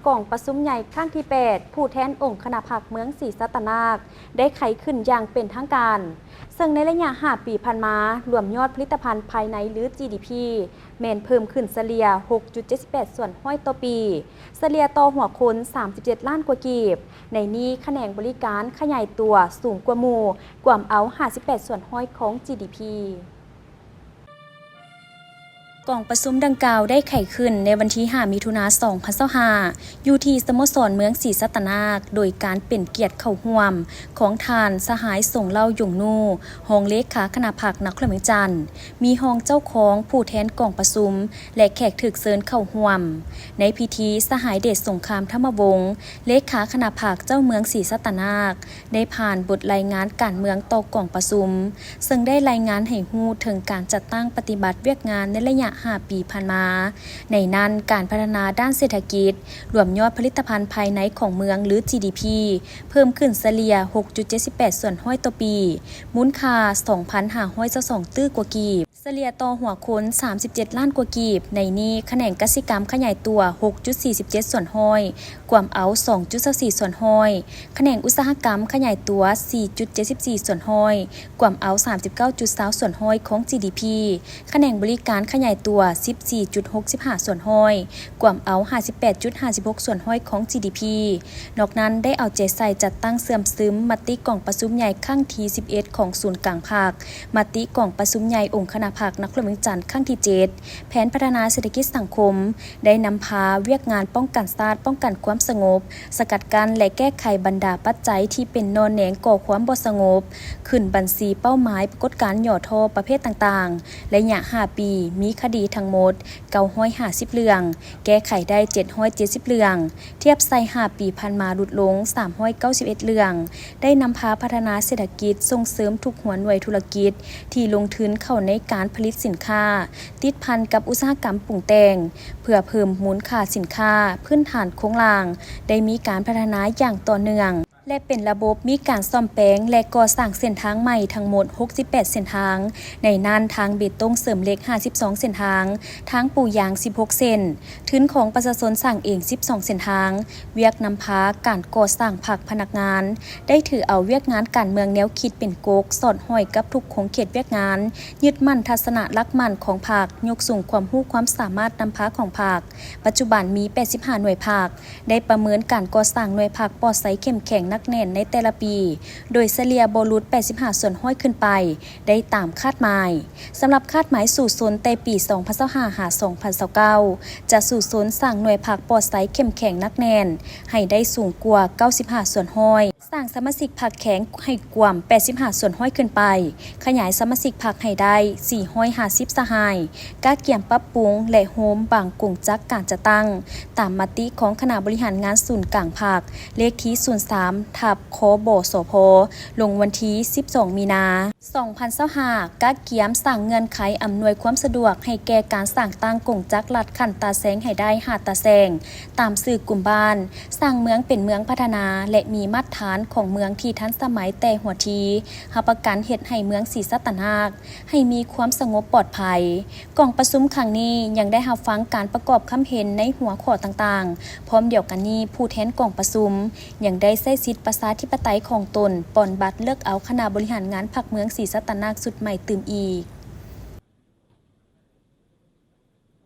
ກອງປະຊຸມໃຫຍ່ຄັ້ງທີແປດ ຜູ້ແທນອົງຄະນະພັກເມືອງສີສັດຕະນາກ ໄດ້ໄຂຂຶ້ນຢ່າງເປັນທາງການ, ເຊິ່ງໃນໄລຍະຫ້າປີຜ່ານມາ, ລວມຍອດຜະລິດຕະພັນພາຍໃນ ຫຼື ຈີດີພີ ແມ່ນເພີ່ມຂຶ້ນສະເລ່ຍຫົກຈຸດເຈັດສິບແປດສ່ວນຮ້ອຍຕໍ່ປີ, ສະເລ່ຍຕໍ່ຫົວຄົນສາມສິບເຈັດລ້ານກວ່າກີບ. ໃນນີ້ຂະແໜງບໍລິການຂະຫຍາຍຕົວສູງກວ່າໝູ່, ກວມເອົາຫ້າສິບແປດສ່ວນຮ້ອຍຂອງຈີດີພີ. ກອງປະຊຸມດັ່ງກ່າວໄດ້ໄຂຂຶ້ນໃນວັນທີຫ້າ ມິຖຸນາ ສອງພັນຊາວຫ້າ ຢູ່ທີ່ສະໂມສອນເມືອງສີສັດຕະນາກ, ໂດຍການເປັນກຽດເຂົ້າຮ່ວມຂອງທ່ານ ສະຫາຍ ສົງເຫຼົ່າ ຢົງນູ, ຮອງເລຂາຄະນະພັກນະຄອນຫຼວງວຽງຈັນ, ມີຮອງເຈົ້າຄອງ, ຜູ້ແທນກອງປະຊຸມ ແລະ ແຂກຖືກເຊີນເຂົ້າຮ່ວມ. ໃນພິທີ, ສະຫາຍ ເດດສົງຄາມ ທຳມະວົງ, ເລຂາຄະນະພັກເຈົ້າເມືອງສີສັດຕະນາກ ໄດ້ຜ່ານບົດລາຍງານການເມືອງຕໍ່ກອງປະຊຸມ, ເຊິ່ງໄດ້ລາຍງານໃຫ້ຮູ້ເຖິງການຈັດຕັ້ງປະຕິບັດວຽກງານໃນໄລຍະຫ້າປີຜ່ານມາ. ໃນນັ້ນ, ການພັດທະນາດ້ານເສດຖະກິດ, ລວມຍອດຜະລິດຕະພັນພາຍໃນຂອງເມືອງ ຫຼື ຈີດີພີ ເພີ່ມຂຶ້ນສະເລ່ຍຫົກຈຸດເຈັດສິບແປດສ່ວນຮ້ອຍຕໍ່ປີ, ມູນຄ່າສອງພັນຫ້າຮ້ອຍຊາວສອງຕື້ກວ່າກີບ. ສະເລ່ຍຕໍ່ຫົວຄົນສາມສິບເຈັດລ້ານກວ່າກີບ, ໃນນີ້ຂະແໜງກະສິກຳຂະຫຍາຍຕົວຫົກຈຸດສີ່ສິບເຈັດສ່ວນຮ້ອຍ, ກວມເອົາສອງຈຸດຊາວສີ່ສ່ວນຮ້ອຍ, ຂະແໜງອຸດສາຫະກຳຂະຫຍາຍຕົວສີ່ຈຸດເຈັດສິບສີ່ສ່ວນຮ້ອຍ, ກວມເອົາສາມສິບເກົ້າຈຸດຊາວສ່ວນຮ້ອຍຂອງຈີດີພີ, ຂະແໜງບໍລິການຂະຫຍາຍຕົວສິບສີ່ຈຸດຫົກສິບຫ້າສ່ວນຮ້ອຍ, ກວມເອົາຫ້າສິບແປດຈຸດຫ້າສິບຫົກສ່ວນຮ້ອຍຂອງຈີດີພີ. ນອກນັ້ນໄດ້ເອົາໃຈໃສ່ຈັດຕັ້ງເຊື່ອມຊຶມມະຕິກອງປະຊຸມໃຫຍ່ຄັ້ງທີສິບເອັດຂອງສູນກາງພັກ, ມະຕິກອງປະຊຸມໃຫຍ່ອົງຄະນະພັກນະຄອນຫຼວງວຽງຈັນຄັ້ງທີເຈັດ, ແຜນພັດທະນາເສດຖະກິດສັງຄົມ ໄດ້ນຳພາວຽກງານປ້ອງກັນຊາດ, ປ້ອງກັນຄວາມສະຫງົບ, ສະກັດກັ້ນ ແລະ ແກ້ໄຂບັນດາປັດໄຈທີ່ເປັນໜໍ່ແໜງກໍ່ຄວາມບໍ່ສະຫງົບ, ຂຶ້ນບັນຊີເປົ້າໝາຍປາກົດການຫຍໍ້ທໍ້ປະເພດຕ່າງໆ. ໄລຍະຫ້າປີ ມີຄະດີທັງໝົດເກົ້າຮ້ອຍຫ້າສິບເລື່ອງ, ແກ້ໄຂໄດ້ເຈັດຮ້ອຍເຈັດສິບເລື່ອງ, ທຽບໃສ່ຫ້າປີຜ່ານມາຫຼຸດລົງສາມຮ້ອຍເກົ້າສິບເອັດເລື່ອງ, ໄດ້ນຳພາພັດທະນາເສດຖະກິດ, ສົ່ງເສີມທຸກຫົວໜ່ວຍທຸລະກິດທີ່ລົງທຶນເຂົ້າໃນການຜະລິດສິນຄ້າ ຕິດພັນກັບອຸດສາຫະກຳປຸງແຕ່ງ ເພື່ອເພີ່ມມູນຄ່າສິນຄ້າພື້ນຖານໂຄງລ່າງ, ໄດ້ມີການພັດທະນາຢ່າງຕໍ່ເນື່ອງ ແລະ ເປັນລະບົບ, ມີການສ້ອມແປງ ແລະ ກໍ່ສ້າງເສັ້ນທາງໃໝ່ທັງໝົດຫົກສິບແປດເສັ້ນທາງ, ໃນນັ້ນທາງເບຕົງເສີມເຫຼັກຫ້າສິບສອງເສັ້ນທາງ, ທາງປູຢາງສິບຫົກເສັ້ນ, ທຶນຂອງປະຊາຊົນສ້າງເອງສິບສອງເສັ້ນທາງ. ວຽກນຳພາການກໍ່ສ້າງພັກພະນັກງານ ໄດ້ຖືເອົາວຽກງານການເມືອງແນວຄິດເປັນກົກ, ສອດຫ້ອຍກັບທຸກຂົງເຂດວຽກງານ, ຍຶດໝັ້ນທັດສະນະຫຼັກໝັ້ນຂອງພັກ, ຍົກສູງຄວາມຮູ້ຄວາມສາມາດນຳພາຂອງພັກ, ປັດຈຸບັນມີແປດສິບຫ້າໜ່ວຍພັກ, ໄດ້ປະເມີນການກໍ່ສ້າງໜ່ວຍພັກປອດໃສເຂັ້ມແຂງໜັກແໜ້ນໃນແຕ່ລະປີ ໂດຍສະເລ່ຍບໍ່ຫຼຸດແປດສິບຫ້າສ່ວນຮ້ອຍຂຶ້ນໄປ ໄດ້ຕາມຄາດໝາຍ. ສຳລັບຄາດໝາຍສູ້ຊົນແຕ່ປີສອງພັນຊາວຫ້າ ຫາ ສອງພັນຊາວເກົ້າ ຈະສູ້ຊົນສ້າງໜ່ວຍພັກປອດໃສເຂັ້ມແຂງໜັກແໜ້ນໃຫ້ໄດ້ສູງກວ່າເກົ້າສິບຫ້າສ່ວນຮ້ອຍ, ສ້າງສະມາຊິກພັກແຂງໃຫ້ກວ່າແປດສິບຫ້າສ່ວນຮ້ອຍຂຶ້ນໄປ, ຂະຫຍາຍສະມາຊິກພັກໃຫ້ໄດ້ສີ່ຮ້ອຍຫ້າສິບສະຫາຍ, ກະກຽມປັບປຸງ ແລະ ໂຮມບາງກົງຈັກການຈັດຕັ້ງ ຕາມມະຕິຂອງຄະນະບໍລິຫານງານສູນກາງພັກ ເລກທີສູນສາມ ທັບ ຄບສພ ລົງວັນທີສິບສອງ ມີນາ ສອງພັນຊາວຫ້າ ກະກຽມສ້າງເງື່ອນໄຂອຳນວຍຄວາມສະດວກໃຫ້ແກ່ການສ້າງຕັ້ງກົງຈັກລັດຂັ້ນຕາແສງໃຫ້ໄດ້ຫ້າຕາແສງ ຕາມຊື່ກຸ່ມບ້ານ, ສ້າງເມືອງເປັນເມືອງພັດທະນາ ແລະ ມີມາດຖານຂອງເມືອງທີ່ທັນສະໄໝແຕ່ຫົວທີ, ຮັບປະກັນເຮັດໃຫ້ເມືອງສີສັດຕະນາກ ໃຫ້ມີຄວາມສະຫງົບປອດໄພ. ກອງປະຊຸມຄັ້ງນີ້ຍັງໄດ້ຮັບຟັງການປະກອບຄຳເຫັນໃນຫົວຂໍ້ຕ່າງໆ. ພ້ອມດຽວກັນນີ້, ຜູ້ແທນກອງປະຊຸມຍັງໄດ້ໃຊ້ສິດປະຊາທິປະໄຕຂອງຕົນ ປ່ອນບັດເລືອກເອົາຄະນະບໍລິຫານງານພັກເມືອງສີສັດຕະນາກຊຸດໃໝ່ຕື່ມອີກ.